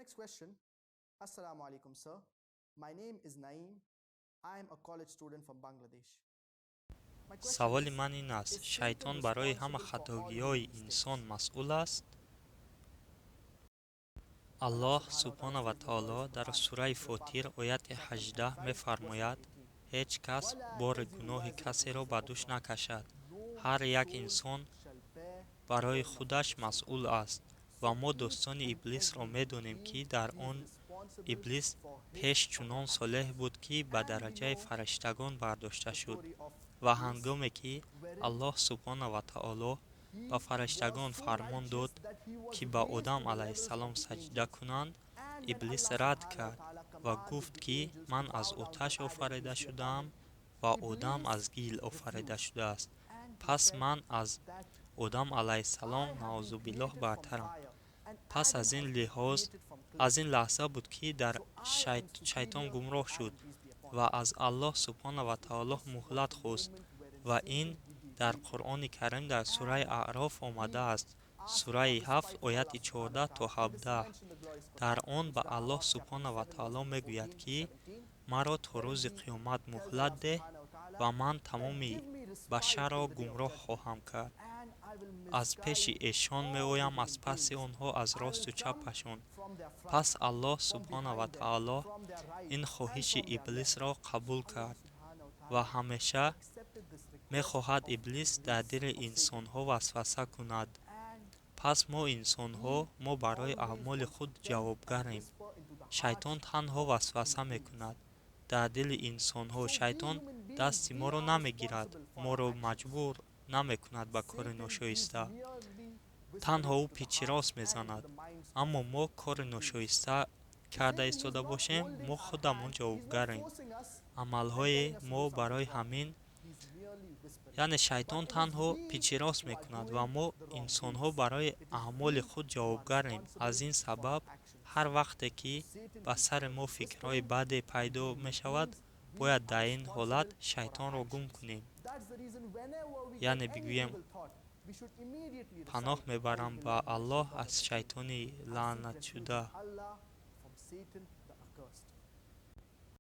Next question. Assalamu alaikum, sir. My name is Naeem. I am a college student from Bangladesh. My question Саволи is, ман ин аст: is Satan шайтон барои ҳама responsible for all хатогиҳои human инсон mistakes? масъул аст? Аллоҳ субҳона ва таоло дар сураи Фотир, ояти 18 мефармояд: «Ҳеҷ кас бори гуноҳи касеро ба дӯш накашад. Ҳар як инсон барои худаш масъул аст». Ва мо достони Иблисро медонем, ки дар он Иблис пеш чунон солеҳ буд, ки ба дараҷаи фариштагон бардошта шуд. Ва ҳангоме ки Аллоҳ субҳона ва таоло ба фариштагон фармон дод, ки ба Одам алайҳиссалом саҷда кунанд, Иблис рад кард ва гуфт, ки ман аз оташ офарида шудаам ва Одам аз гил офарида шудааст, пас ман аз Одам алайҳиссалом, наъузубиллоҳ, бартарам. Пас аз ин лиҳоз, аз ин лаҳза буд, ки дар шайтон гумроҳ шуд ва аз Аллоҳ субҳона ва таоло муҳлат хост. Ва ин дар Қуръони Карим дар сураи Аъроф омадааст, сураи 7, ояти 14 то 17. Дар он ба Аллоҳ субҳона ва таоло мегӯяд, ки маро то рӯзи қиёмат муҳлат деҳ ва ман тамоми башарро гумроҳ хоҳам кард, аз пеши эшон меоям, аз паси онҳо, аз росту чапашон. Пас Аллоҳ субҳона ва таоло ин хоҳиши Иблисро қабул кард ва ҳамеша мехоҳад Иблис дар дили инсонҳо васваса кунад. Пас мо, инсонҳо, мо барои аъмоли худ ҷавобгарем. Шайтон танҳо васваса мекунад дар дили инсонҳо. Шайтон дасти моро намегирад, моро маҷбур намекунад ба кори ношоиста. Танҳо ӯ пичирост мезанад. Аммо мо кори ношоиста карда истода бошем, мо худамон ҷавобгарем амалҳои мо. Барои ҳамин, яъне, шайтон танҳо пичирост мекунад ва мо, инсонҳо, барои аъмоли худ ҷавобгарем. Аз ин сабаб ҳар вақте ки ба сари мо фикрҳои баде пайдо мешавад, бояд дар ин ҳолат шайтонро гум кунем, яъне бигӯем: «Паноҳ мебарам ба Аллоҳ аз шайтони лаънатшуда».